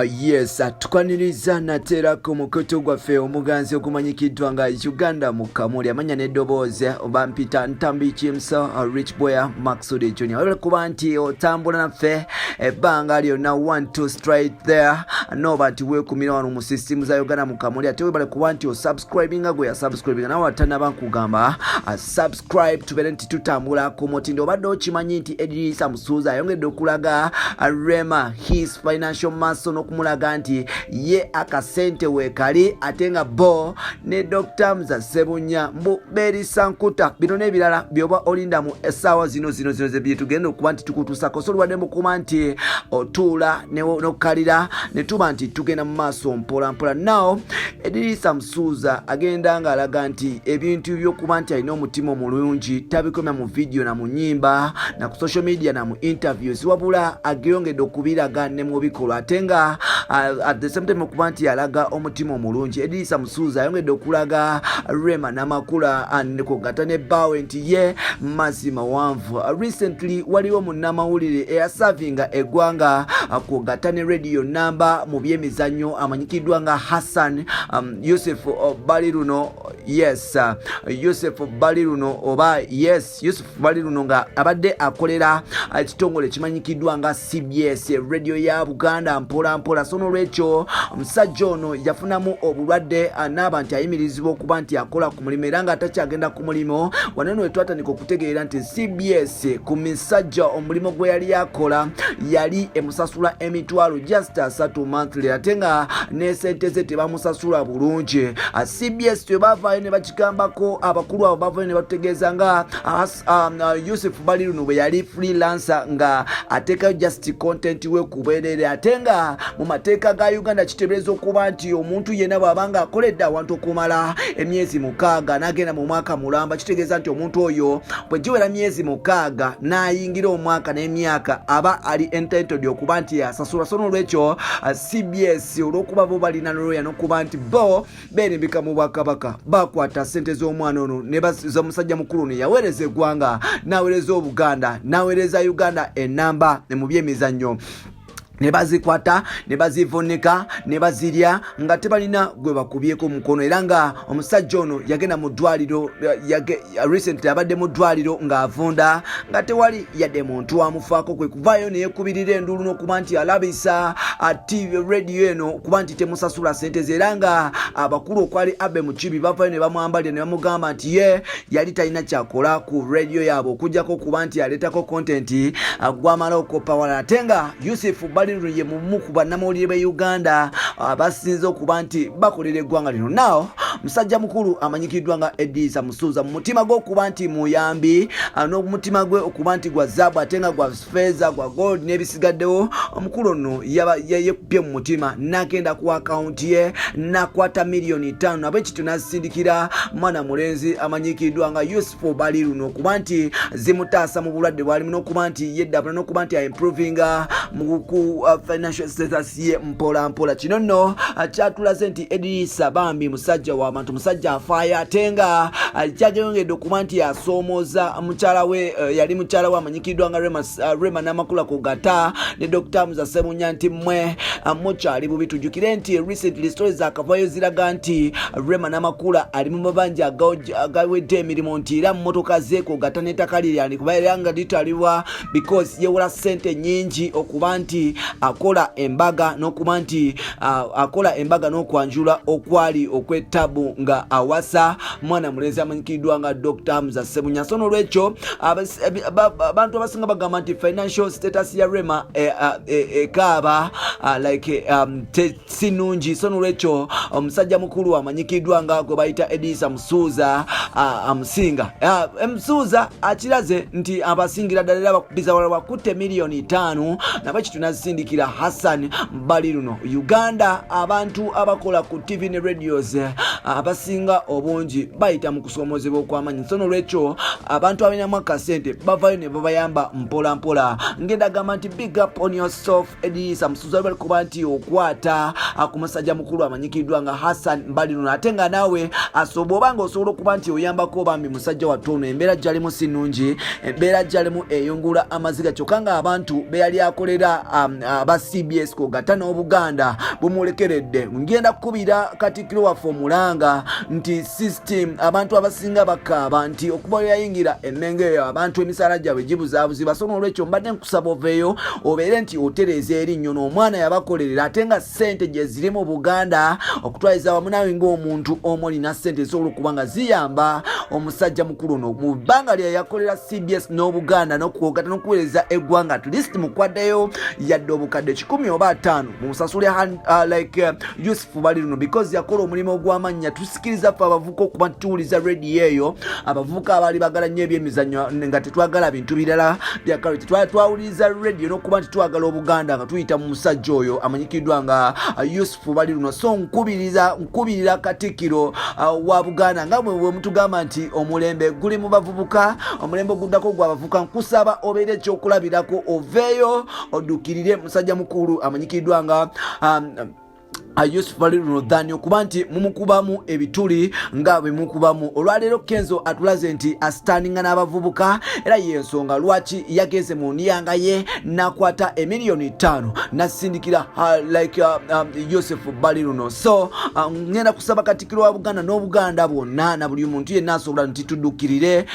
Yes, tukwaniriza nateera ku mukutu gwaffe omuganzi ogumanyikiddwa nga Uganda mu Kamuli, amanya n'eddoboozi oba mpita Ntambi Kimso, Rich Boya Maxud Junior. Webale kuba nti otambula naffe ebbanga lyonna, one two straight there, noba nti weekumira wano mu sisitimu za Uganda mu Kamuli. Ate webale kuba nti osubscribinga, gwe yasubscribinga nawe atanaba nkugamba subscribe, tubeere nti tutambula ku mutindo. Obadde okimanyi nti Edirisa Musuuza ayongedde okulaga Rema his financial muscle n'okumulaga nti ye akasente weekali, ate nga bo ne Dr Hamza Sebunya mbu beerisa nkuta. Bino n'ebirala byoba olinda mu essaawa zino zino zino zebye tugenda okuba nti tukutuusako. So olubadde mukuba nti otuula n'okkalira ne tuba nti tugenda mu maaso mpola mpola. Now Edirisa Musuuza agenda ng'alaga nti ebintu by'okuba nti alina omutima omulungi tabikomya mu vidiyo na mu nnyimba na ku social media na mu interviews, wabula ageyongedde okubiraga ne mu bikolwa. Ate nga at the same time okuba nti alaga omutima omulungi, Edirisa Musuuza ayongedde okulaga Rema Namakula kugata ne bbaawe nti ye mazzi mawanvu. Recently waliwo munnamawulire eyasavinga eggwanga kugata ne radio namba mu byemizannyo amanyikiddwa nga Hassan Yusuf Baliruno. Yes, Yusuf Baliruno oba yes, Yusuf Baliruno nga abadde akolera ekitongole ekimanyikiddwa nga CBS radio ya Buganda mpola mpola. So nolwekyo omusajja ono yafunamu obulwadde naaba nti ayimirizibwa okuba nti akola ku mulimu era nga takyagenda ku mulimu. Wano no wetwatandika okutegeera nti CBS ku misajja omulimu gwe yali akola yali emusasula emitwalo just 30 monthly, ate nga nesente ze tebamusasula bulungi. CBS tebavaayo ne bakigambako, abakulu abo bavaayo ne batutegeeza nga Yusuf Baliruno bwe yali freelancer nga ateekayo just content we ku bwerere, ate nga mu mateeka ga Uganda kiteebereza okuba nti omuntu yenna bw'aba nga akoledde awantu okumala emyezi 6 n'agenda mu mwaka mulamba, kitegeeza nti omuntu oyo bwe giwera myezi 6 n'ayingira omwaka n'emyaka aba ali entitled okuba nti asasula. So n'olwekyo CBS olw'okuba bo balina lawyer n'okuba nti bo beerimbika mu bwakabaka, bakwata sente z'omwana ono z'omusajja mukulu ono yaweereza eggwanga, n'aweereza Obuganda, n'aweereza Uganda enamba mu byemizannyo, ne bazikwata ne bazivunika ne bazirya nga tebalina gwe bakubyeko mukono. Era nga omusajja ono yagenda mu ddwaliro, recently abadde mu ddwaliro ng'avunda nga tewali yadde muntu amufaako, kwe kuvaayo neyekubirira enduulu n'okuba nti alabisa TV radio eno okuba nti temusasula sente ze. Era nga abakulu okwali Abe Mukibi bavaayo ne bamwambalira ne bamugamba nti ye yali talina kyakola ku radio yaabwe okuggyako okuba nti aleetako content gwamala okoppa walala. Ate nga Yusuf Baliru ye mumu ku bannamawulire b'e Uganda abasinze okuba nti bakolera eggwanga lino. Now musajja mukulu amanyikiddwa nga Edirisa Musuuza, mu mutima gwe okuba nti muyambi n'omutima gwe okuba nti gwa zaabu ate nga gwa feeza, gwa gold n'ebisigaddewo, omukulu ono yekupye mu mutima n'agenda ku akawunti ye n'akwata miliyoni 5 nabwekityo n'azisindikira mwana mulenzi amanyikiddwa nga Yusufu Baliruno okuba nti zimutaasa mu bulwadde bwalimu n'okuba nti yeddabula n'okuba nti aimprovinga mu ku financial status ye mpola mpola. Kino nno kyatulaze nti Edirisa bambi musajja w'abantu, musajja afaayo, ate nga kyageyongedde okuba nti asoomooza mukyala we, yali mukyala we amanyikiddwa nga Rema Namakula kugata ne Dr Hamza Sebunya nti mmwe mukyali bubi. Tujjukire nti recently stories zakavayo ziraga nti Rema Namakula ali mu mabanja agawedde emirimu, nti era mmotoka ze kugata n'ettaka lye kuba era nga litalibwa because yewola ssente nnyingi okuba nti akola embaga n'okuba nti akola embaga n'okwanjula okwali okw'ettabu nga awasa mwana mulenzi amanyikiddwa nga Dr Hamza Sebunya. So nolwekyo abantu abasinga bagamba nti financial status ya Rema ekaaba like si nnungi. So nolwekyo omusajja mukulu amanyikiddwa nga gwe bayita Edisa Musuuza amusinga. Musuuza akiraze nti abasingira ddala era bakubiza wala bakutte miliyoni 5 nabwe tunazisindikira Hassan Bali luno. Uganda, abantu abakola ku TV ne radios, Abasinga obungi bayita mu kusoomozebwa okw'amaanyi, so nolwekyo abantu abalinamu akasente bavayo ne babayamba mpola mpola. Ngenda gamba nti big up on yourself Edisa Musuza, bali kuba nti okwata ku musajja mukulu amanyikiddwa nga Hassan Mbaliruna, ate nga naawe asobola oba nga osobola okuba nti oyambako bambi musajja wattu ono. Embeera gyalimu si nnungi, embeera gyalimu eyungula amaziga, kyokka nga abantu beyali akolera aba CBS kogata n'Obuganda bumulekeredde. Ngenda kukubira katikkiro waffe omulanga nti system abantu abasinga bakaaba nti okuba yayingira emmengo eyo abantu emisaala gyabwe gibuzaabuzibwa. So n'olwekyo mbadde nkusaba oveeyo obeere nti otereeza erinnyo n'omwana yabakolerera, ate nga ssente gye ziri mu Buganda okutwaliza wamu, nawe ng'omuntu omu olina ssente ezisobola okuba nga ziyamba omusajja mukulu ono mu bbanga lye yakolera CBS n'Obuganda n'okwogata n'okuweereza eggwanga. At least mukwaddeyo yadde obukadde 100 oba 50 mumusasule like Yusufu Baliruno, because yakola omulimu ogw'amannya. Tusikiriza ffe abavubuka okuba tuwuliza rediyo eyo, abavubuka abaali bagala nnyo ebyemizannyo nga tetwagala bintu birala byakale, twawuliriza rediyo n'okuba nti twagala Obuganda nga tuyita mu musajja oyo amanyikiddwa nga Yusufu Baliruno. So nkubirira katikkiro wa Buganda, nga bwe mutugamba nti omulembe guli mu bavubuka, omulembe oguddako gwa bavubuka, nkusaba obeere ekyokulabirako, oveeyo oddukirire musajja mukulu amanyikiddwa nga Yusuf Baliruno than okuba nti mumukubamu ebituli nga bwe mukubamu olwaleero. Kenzo atulaze nti asitandinga n'abavubuka, era yensonga lwaki yagenze mu niyanga ye nakwata emiliyoni 5 nasindikira like Yusuf Baliruno. So ngenda kusaba katikkiro wa Buganda n'Obuganda bwonna na buli muntu yenna asobola nti tuddukirire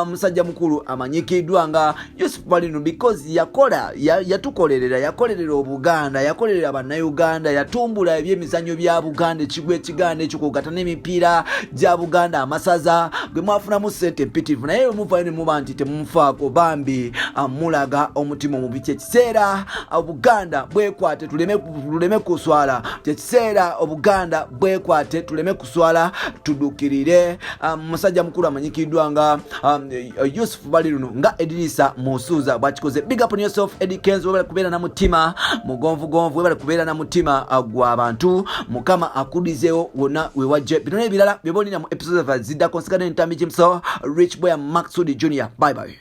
musajja mukulu amanyikiddwa nga Yusuf Baliruno, because yakola yatukolerera, yakolerera Obuganda, yakolerera Bannayuganda, yatumbula ebyemizannyo bya Buganda, ekigwa ekiganda ekyo n'emipiira gya Buganda, amasaza gwe mwafunamu ssente empitirivu. Naye wemuvayo ne muba nti temumufaako, bambi mulaga omutima omubi. Kyekiseera Obuganda bwekwate tuleme kuswala. Kyekiseera Obuganda bwekwate tuleme kuswala, tudukirire musajja mukulu amanyikiddwa nga Yusuf Baliruno nga Edirisa Musuuza bwakikoze. Big up on yourself Eddie Kenzo, webale kubeera na mutima mugonvugonvu, webale kubeera na mutima gw'abantu. Mukama akudizeewo wonna wewajje. Bino n'ebirala byeba olina mu episode ziddako. Nsigadde ntambi Jimso, Rich Boy Maxud Junior. Bye bye.